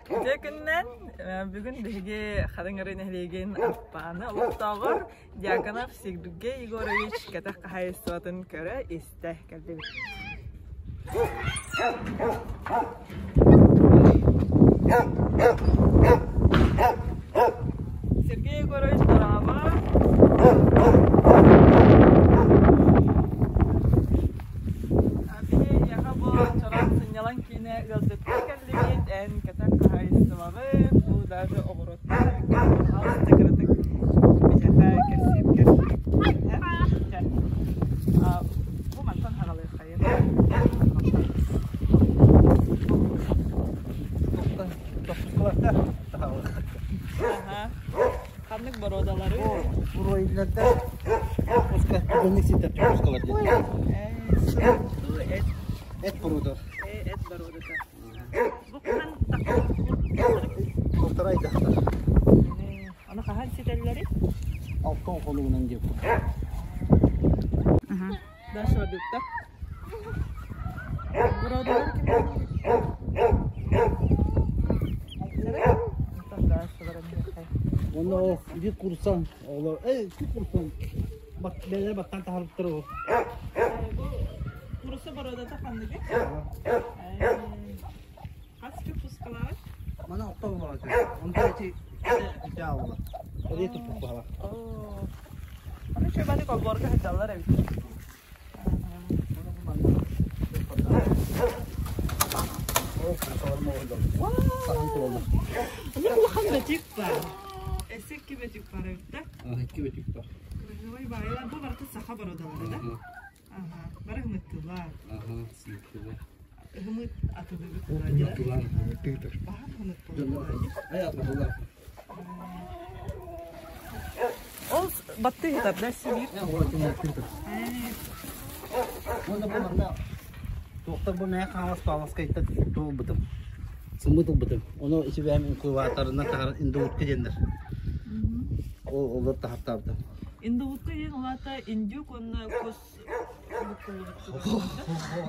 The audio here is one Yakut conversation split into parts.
Үтүө күнүнэн! Бүгүн биһиги Хатыҥ-Арыы нэһилиэгин Аппааны олохтооҕор Дьяконов Сергей Егорович кэтэх хаһаайыстыбатын көрө-истэ кэллибит. Сергей Егорович, дорообо! Биһиэхэ бу Чороон сынньалаҥ киинэ ыалдьыттыы кэллибит. Эн кэтэх хаһаайыстыбаҕын, бу даже оҕуруоттан пожалуйста, кыратык биһиэхэ кэпсииргэр. Бу мантан хаҕалыаххайын. Ханнык боруодалары? Уруойларда пуска бүгүҥҥү ситэр пускалар диэн. Эт. Эт боруода. Эт боруодата. Бу хаһан Полтора айдахтар. Аны хаһан ситэллэри? Алтан хонугунан диэбит. Дальше барбыттар. Боруодалар ким? Онно ол биир курсан оҕолор, эй, икки курсан бэйэлэрэ баттаан таһаарбыттар ол. Бу курса боруодата ханныгый? Хас купускалаах? Мана охто буолар. Онтон ити ити аалла. Оле туппук Оо. Аны чөбәни колборга сылдьаллар эбит. Улахан бөтүк бар. Эссе икки бөтүк бар эбит да? Икки бөтүк бар. Красивый баайылар бу барыта саха бородалара да? Бары ымыттылар. Ымыт атылыгыт. Баһан ымыттылар. Ол баттыы сытар да сибиир. Туохтар бу мээ хаҥалас пааласкайтан туолбутум. Сымыт ылбытым. Ону ичибэм инкубаторынан таһар индоутка диэннэр. Ол олор таһартаабытым. Индоутка диэн улаата индюк уонна кус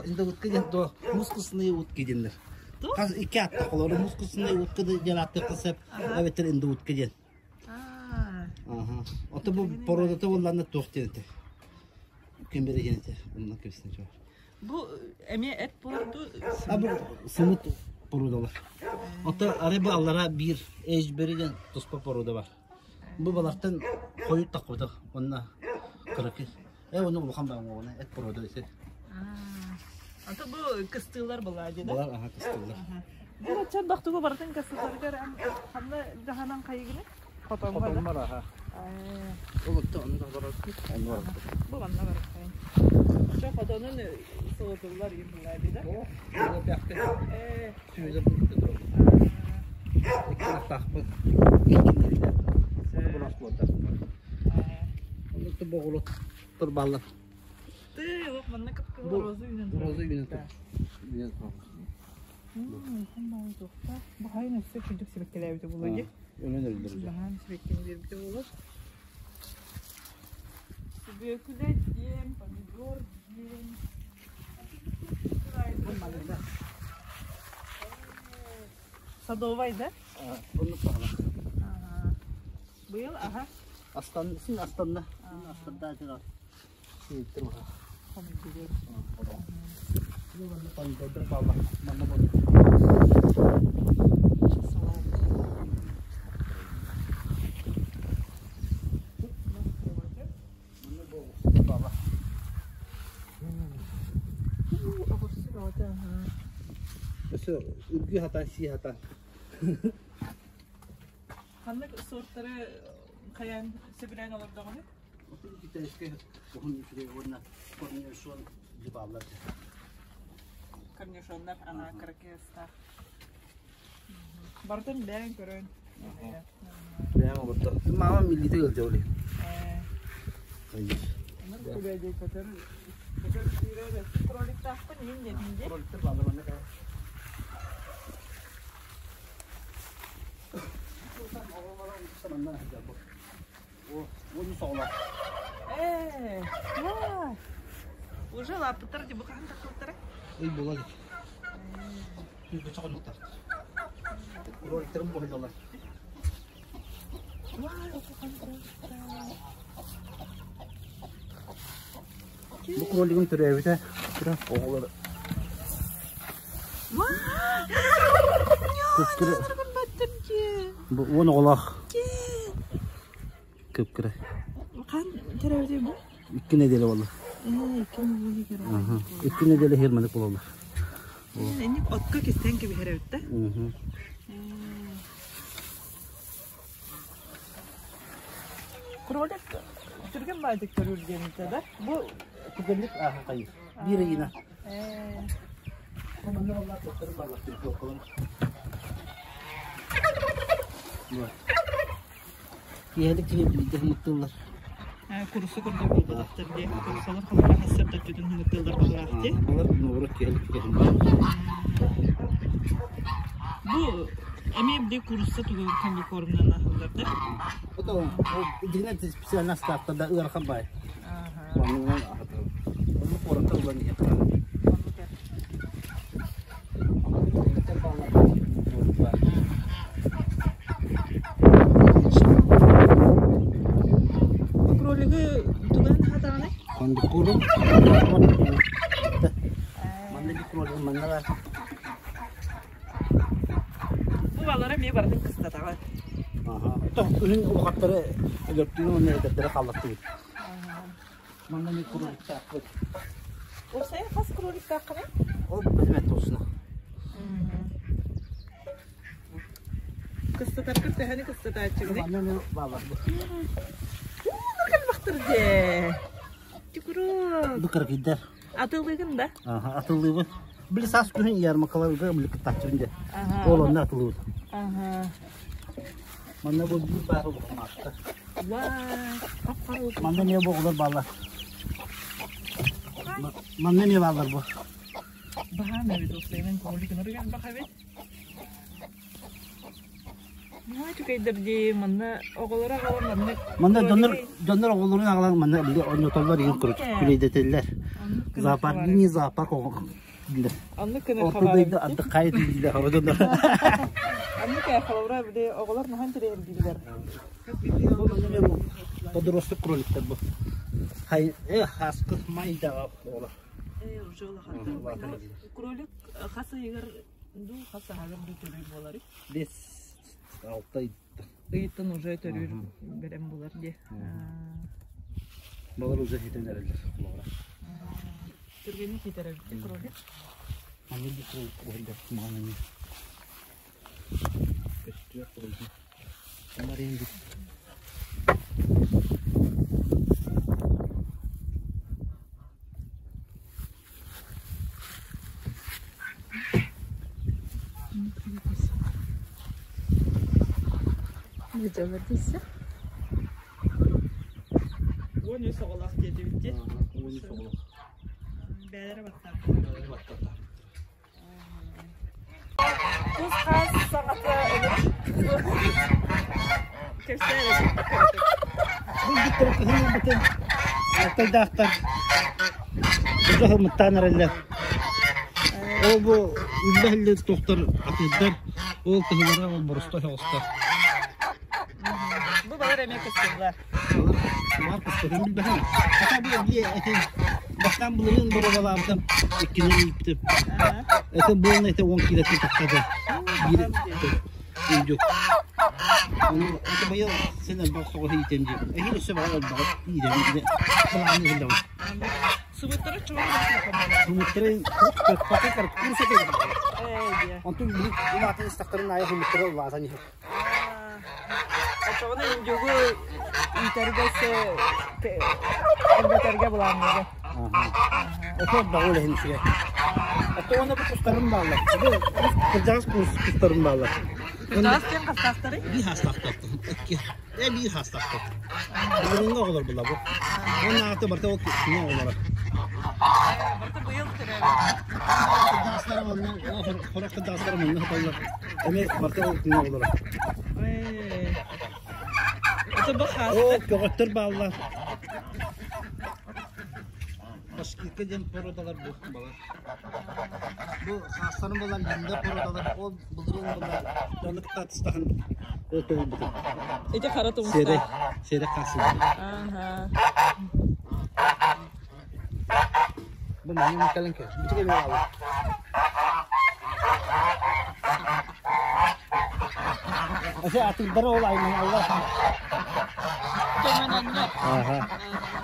Индоутка диэн туох мускусные утки диэннэр. Хас икки аттах олору мускусные утка диэн ааттыахха сөп. Эбэтэр индоутка диэн. Ото бу породата буоллаҕына туох диэн этэ? Ким бэрэ диэн этэ? Онно кэбистэн чугар. Бу эмиэ эт буолар дуу? А бу сымыт породалар. Ото арай бу аллара биир эйжбери диэн туспа порода бар. Бу балартан хойут тахпытах. Онно кыракый. Э оны улахан баҕа эт порода ити. Ото бу кыстыылар была дии да? Балар аха кыстыылар. Бу чардах тугу барытын кыстыыларыгар ханна дьаһанан хайыгыны? Хотоҥҥо да? Хотоҥҥор аха. Ол отто онно барар. Онно барар. Бу манна барар. Чо хотонун сылытыллар им была дии да? О, ол бяхте. Э. Сүүрэ бу турар. Икки Икки Бурас буолда. Онно боҕулу турбаллар. Ты, вот манна кып-кызыл роза үүнэн турар. Роза үүнэн турар. Үүнэн турар. Бу хайын өссө күндүк сибэккилээбитэ буолуо дии. Өлөн өлдөрүллэр. Баһаам сибэккини биэрбитэ буолуо. Сүбүөкүлэ диэн, помидор диэн. Садовай да? Оннук баҕала. Быйыл аһа. Астан, син астанна. Астарда дьара. Сииттер баха. Помидордар бааллар. Манна бол. Салат. Манна бол. Баала. Оҕурсу бөҕөтө аһа. Өссө үргүү хатан, сии хатан. Ханнык сортары хайаан сөбүлээн олордоҕунуй? Китайскай уһун үчүгэй уонна корнишон дьыбааллар. Корнишоннар ана кыракыастаах. Барытын бэйэҥ көрөн. Бэйэм олордо. Маама миллите ыалдьабын. Көтөр көтөр сүүрэр кроликтаахпын иһин диэтин дии. Кроликтар бааллар манна Ээ, уже лааппыттар дии бу хаһан тахсыбыттара? Ый буола илик. Сүүрбэччэ хонуктаахтар. Роликтарым буһайдалар. Бу кролигым төрөөбүтэ кыра оҕолор Кып-кыра. Бу уон оҕолоох. Кып-кыра. Хаан төрөөбүтүй бу? Икки неделя буолла. Икки неделя кэрэ. Икки неделя иһэр маннык буолаллар. Инник отко кистэн кэбиһэр эбит да? Кролик түргэн баайдык төрүүр диэн этэ да? Бу түргэнник ааһа хайыр. Биир ыйына. Манна баллар туттарын баллар түргэн Киэһэлик киһи биирдэ хымыттыыллар. Курсу курдук буолбатахтар дии. Курсалар холобура хассар төттүтүн хымыттыыллар баҕалаах дии. Балар нуору киэһэлик киһи Бу эмиэ били курса тугу комбикормунан аһыллар да? Это дигнет специально ставка да ыарахан бай. Оннугунан аһатар. Онну куоракка ылан иһиэхтэр. Кролигы туган аһатаҕыный? Комбикорм. Манна bir кролик манна бар. Бу балара эмиэ барытын кыстатаҕа. Күһүн улахаттары өлөртүүнү уонна эдэрдэри хааллаттыбыт. Манна эмиэ кроликтаахпыт. Уопсайа хас кроликтааххыный? Ол бэһимэт туосуна. Кыстатаргыт төһөнү кыстатааччыгыный? Манна эмиэ баалар бу. Нуркалбахтар дьэ. Чукурук. Бу кыракыйдар. Атылыыгын да? Аха, атылыыбын. Били саас күһүн ярмаркаларга били кыттааччыбын дьэ. Ол онно атылыыбын. Манна бу биир баар улаханаахтар. Манна эмиэ бу оҕолор бааллар. Манна эмиэ бааллар бу. Баһаам эбит уопсайынан кролик ынырыгар бах эбит. Наһаа үчүгэйдэр дии, манна оҕолоро аҕалан манна Манна дьоннор дьоннор оҕолорун аҕалан манна били оонньотоллор иһин курдук күлэйдэтэллэр. Зоопарк не зоопарк оҕо дииллэр. Оннук гына Орто дойду ардык дииллэр хоро дьоннор. Оннук холобура били оҕолор наһаа интэриэһиргииллэр. Подросток кроликтар бу. Хай э хаскы майдаҕа оҕолор. Э уже улахаттар. Кролик хас ыйыгар дуу хас аһагар дуу төрүүр буоларый? Бес алта ыйыттан. Ыйыттан уже төрүүр бэлэм булар дии. Балар уже хитэн эрэллэр олоҕура. Түргэнник хитэр эбит кролик. Аны бу кролик уһайдар маҕан Көстүөх кролик. Марин Видеолардыйся. 13 оҕолоох диэтибит дии. 13 оҕолоох. Бээлэрэ баттаата. Кус хаас саҥата Кэпсээ Бу бүттэр кыһын ылбытын алтайдаахтар быга хымыттаан эрэллэр. Ол бу үллэ-үллэ тохтор атыырдар, ол тыһылара ол боростой оҕустар. Бу балар эмиэ кыстыыллар. Балар кыстыгын билбэхин. Хата бу эбии эти бастаан былырыын боруобалаабытым, иккини ииппитим. Это буолна это 10 килотын тахсады. Биир индюк. Это быйыл сен элбэх соҕус иитем диир. Эһиил өссө баҕар элбэҕи иитэбин былааны иһиллэбин. Субуттара чугас Субуттары курса Онтун билик улаатан истэхтэрин аайы субуттара улаатан иһэр. Оччоҕуна индюгу иитэргэ элбэтэргэ былаанныыга. Ото баҕа үлэһин үчүгэй. Ото уонна бу кустарым бааллар. Бу кырдьаҕас кустарым бааллар. Кырдьаҕас диэн хастаахтарый? Биир хаастаахтар. Икки. Э биир хаастаахтар. Былырыыҥҥы оҕолор була бу. Уонна аата барыта ол кини оҕолоро. Барыта быйыл төрөөбүт. Кырдьаҕастара манна, хорох кырдьаҕастара манна сыталлар. Эмиэ барыта ол кини оҕолоро. Это бу О, көҕөттөр бааллар. Башкирка диэн породалар бу балар. Бу хаастарын булан линда породалар ол былырыын була дьону кытта атыстаһан ол толуйбутум. Ити хара Сиэрэй, тумустаах. сиэрэй хаасылар. Ааха. Бу манна кэлэн көр. Бүтүгэ эмиэ бааллар. Ese атырдары ол айманаллар. Көмөнөннөр. Аха.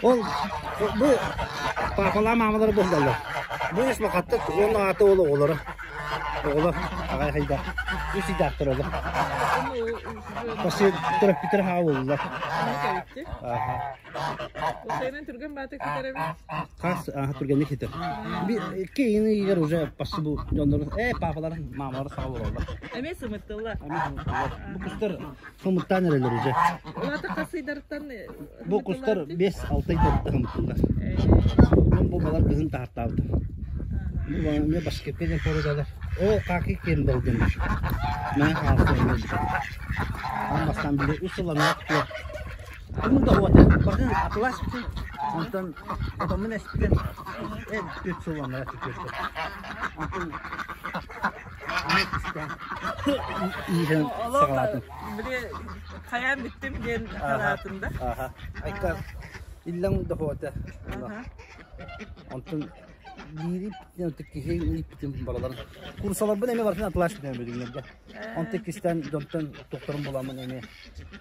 Ол бу папалаа маамалара буолаллар. Бу үс махаттык уонна аата ол оҕолоро. Оҕолор аҕай хайда. Үс ыйдаахтар олор. Пасы төрөппүттэр хаалыллар. Аха. Осайынан түргэн баата китер эбит. Хас түргэнник хитер. Икки ыйын ыйыгар уже почти бу дьоннорун э папалар маамалар саҕа олороллор. Эмиэ сымыттыллар. Бу кустар хымыттаан эрэллэр уже. Улаата хас ыйдарыттан Бу кустар 5-6 ыйдарыттан хымыттыллар. Бу балар кыһын таһартаабыт. Бу эмиэ башкирка диэн породалар. О, каки кендал диэн. Мэн хаалса эмиэ. Он бастан биле үс сыл анаа Ким да уота батын атыласпытын, онтон отоммун эспитин эн түөрт сыл анараа түөрт Онтон иирэн саҕалаатым. Били хайаан бүттүм диэн санаатым да. Аха. Айка иллэҥ дохуота. Онтон биири киһи ииппитим бараларын. Курсаларбын эмиэ барытын атыласпытым билигиннэргэ. Онтон иккистээн дьонтон тухтарын буламмын эмиэ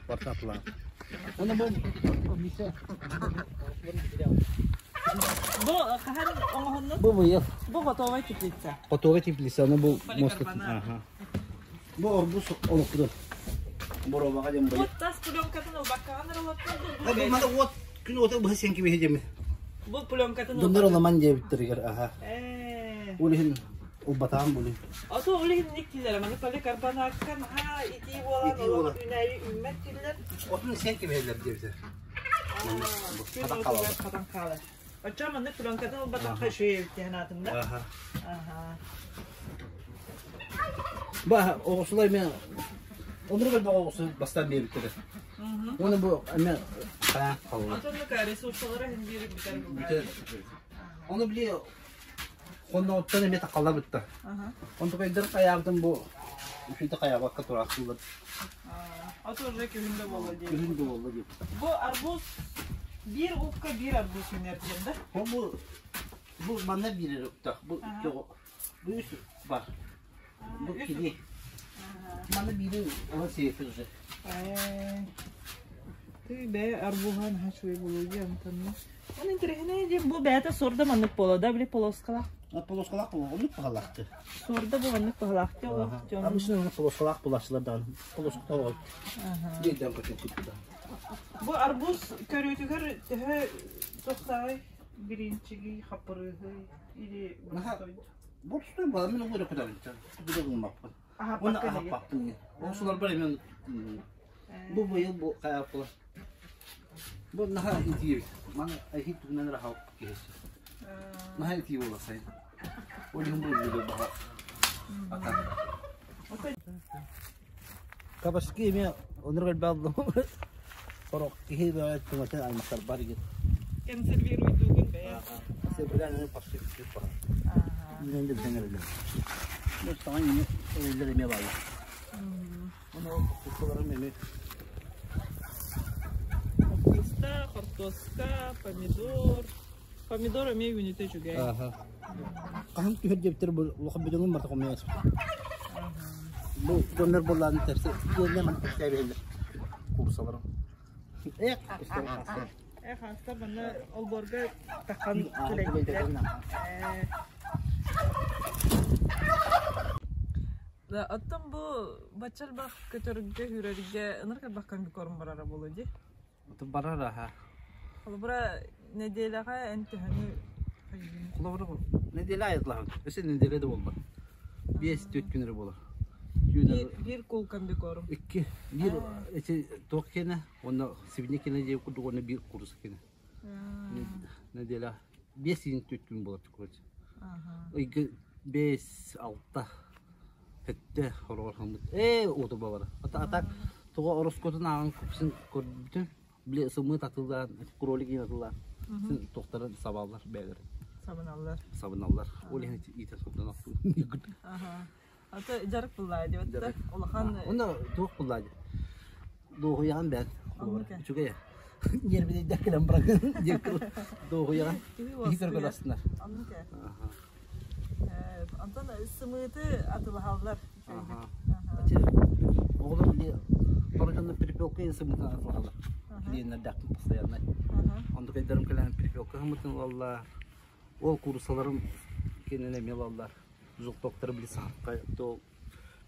барытын атылаан. Уонна бу миссэ Бу хаһан оҥоһуннун? Бу быйыл. Бу готовая теплица. Готовая теплица, аны бу мостатын. Бу орбус олохтур. Боробаҕа диэн быйыл. Вот тас пленкатын ылбаккаҕын ырылаттан Бу маны уот күн уота быһа сиэн кибиһи диэми. Бу пленкатын Доннор оламан диэбиттэригэр аха. Ээ. Ол иһин Ылбатаҕым буолуй. Ото ол иһин инник дииллэрэ, маны поликарбонакка наһаа итии буолан Итии олох буолан. үүнээйи үүммэт дииллэр. Отун сиэн кэбиһэллэр диэбитэ. Күн Хатан уотугар хаалаллар. хатан хаалар. Оччо маннык пленкатын ылбатахха үчүгэй эбит диэн аатым да. Аха. Аха. Ба оҕусулар эмиэ оннук элбэх оҕусу бастаан биэрбиттэрэ. Уонна бу эмиэ хайаан хаалла. Отоннук ресурсалара иһин биир бүтэр Бүтэр. Ону били Хонноҕуттан эмиэ тахаллабыттар. Онтукайдар хайаабытын бу үчүгэй хайаабакка тураахтыыллар. А то уже күһүн да буолла дии. Күһүн да буолла дии. Бу арбуз биир укка биир арбуз үүнэр диэн да? Бу бу манна биир уктах. Бу бу үс бар. Бу кини. Манна биири ылан сиэппит уже. Ты бээ арбуһа наһаа үчүгэй буолуо дии амтанна. Ол интэриэһинэй диэн бу бэйэтэ суорда маннык буолла да били полоскалаах. Полоскалаах буолуо, оннук баҕалаахты. Суорда бу маннык баҕалаахты олох дьон. Обычно оннук полоскалаах булааччылар даҕаны. Полоската ол. Биирдэн көтөн кутта. Бу арбуз көрүүтүгэр төһө тохтааҕый бириинчигий, хаппырыыһый или боростуой? Боростуой буолар, мин оҕо эрэ көтөбүн. Тугу да гыммаппын. Уонна аһаппаппын. Оҕусуларбар эмиэ бу быйыл бу хайааппылар. Бу наһаа итии Маны эһиил тугунан эрэ аһалып киһиси. Наһаа итии буолар сайын. Ол иһин бу үлүгэр баҕа атар. Кабачки эмиэ оннук элбэх Сорох киһи бөҕө түҥэтин аймахтарбар игин. Консервируйдуугун бэйэ. Себилээн эмиэ почти бүтүп баҕа. Үүнэн да бүтэн эрэллэр. Бу саҥа үүнэ эрэллэр эмиэ бааллар. Ону ол куккаларым эмиэ Хаппыыста, хортуоска, помидор. Помидор эмиэ үүнүтэ үчүгэй. Хаһан түһэр диэбиттэр бу улахан бөдөҥүн барыта хомуйан испитим. Бу дьоннор буоллаан тэрсэ диэннэ маны кэпсээбиһэллэр куурусаларым. Эх, кустар хаастар. Э, хаастар манна олбуорга таххан күлэйдилэр. Оттон бу бачча элбэх көтөргө, сүүрэргэ ынырык элбэх комбикорм барара буолуо дии. Барар аха. Холобура, нэдиэлэҕэ эн төһөнү хайыыгын? Холобура, нэдиэлэ айыллаһын. Өссө нэдиэлэ да буолбат. 5-4 күн эрэ буолар. Биир, биир кул комбикорм. Икки. Биир эти туох киэнэ, уонна сибиньэ киэнэ диэн курдук уонна биир куруса киэнэ. Нэдиэлэ 5-4 күн буолар короче. Ыйга 5-6 сэттэ хороҕор хаммыт. Ээ, уоту бабара. А так тоҕо ороскуотун ааҕан купсун көрбүтүм. Били сымыыт атыылаан, кролик иин атыылаан, син туохтарын сабаллар бэйэлэрин. Сабыналлар. Сабыналлар. Ол иһин иитэ сылдан Аха. Ата дьарык буллаа диэбэттэр. Улахан Онно туох буллаа дии. Дуоһуйаҕын бэт. Үчүгэй. Нервинэйдэр кэлэн баран дуоһуйаҕын. Киһи көргөр астынар. Оннук ээ. Онтон сымыыты атылаһаллар. Оҕолор били хорожонно перепелка иһин сымыытын атылаһаллар. Клиеннэрдээхпин постоянно. Онтук өйдөрүм кэлэн перепелка сымыытын ылаллар. Ол кууруссаларым кинини эмиэ ылаллар. Желтоктары били сахархай то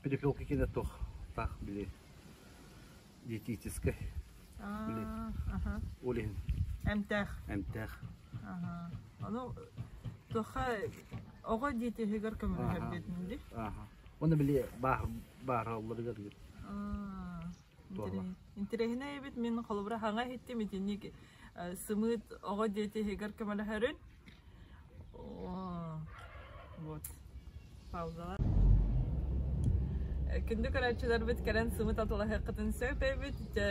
перепелка кине туох таах били диетическай били ол иһин Эмтээх. Эмтээх. Ону туохха оҕо диетиһигэр көмөлөһөр диэтин дии. Оны били бааһыралларыгар Интэриэһинэй эбит мин холобура хаҥа иһиттим итинник сымыыт оҕо диетиһигэр көмөлөһөрүн. Вот. Паузалар. Күндү көрөөччүлэрбит кэлэн сымыт атылаһыаххытын сөп эбит. Дьэ,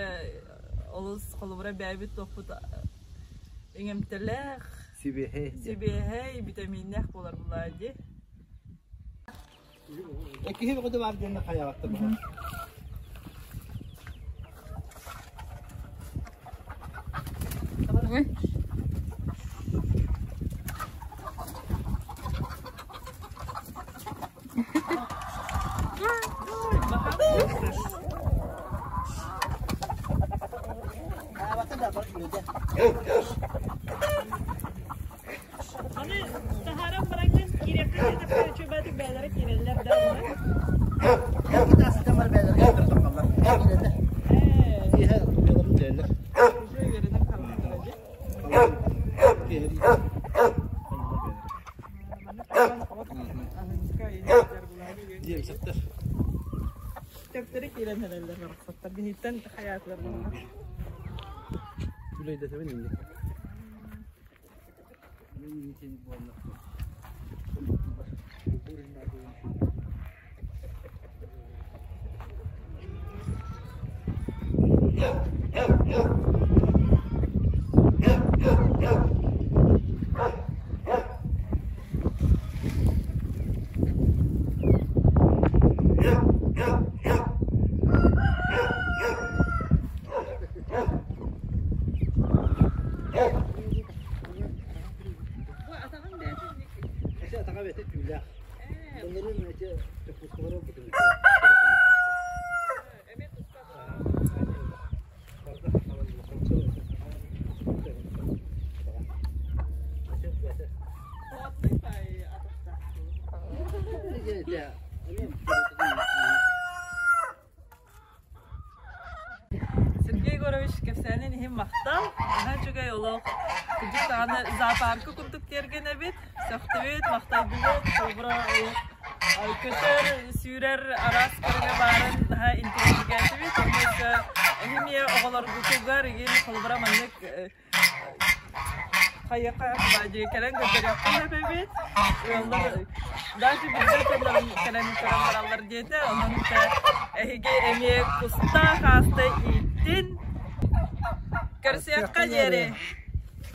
олус холобура бэйэбит туохпут иҥэмтэлээх, сибиэһэй, сибиэһэй, битэмииннээх буолар булаа дии. Киһи бөҕөтө баар диэн хайаҕатта баҕар. Аны таһааран бараҥҥын киириэххэ диэтэххэ үчүгэйдик бэйэлэрэ киирэллэр да Төптөрү киирэн эрэллэр барахсаттар. Биһиттэн хайаатылар буолла. Үлэйдэтэбин инник. Бу атаҕын бэйэтин Эти атаҕа бэйэтэ түүлээх. Оннорун эти чоппускалары ылбытым. Эмиэ туспа Плотный пай атахтаах. Сергей Егорович кэпсээнин иһин махтал. Наһаа үчүгэй олох. Кырдьык даҕаны зоопарка курдук тиэргэн эбит. Сөхтүбүт, махтайдыбыт. Холобура көтөр, сүүрэр араас көрүҥэ баарын наһаа интэриэһиргээтибит. Онно өссө эһи эмиэ оҕолоргутугар игин холобура маннык Хайыахха дии кэлэн көрдөрүөххэ сөп эбит. Ыаллар даже билбэт дьоннорун кэлэн көрөн бараллар диэтэ. Онон эһиги эмиэ куста хааста ииттин. Көрсүөххэ диэри.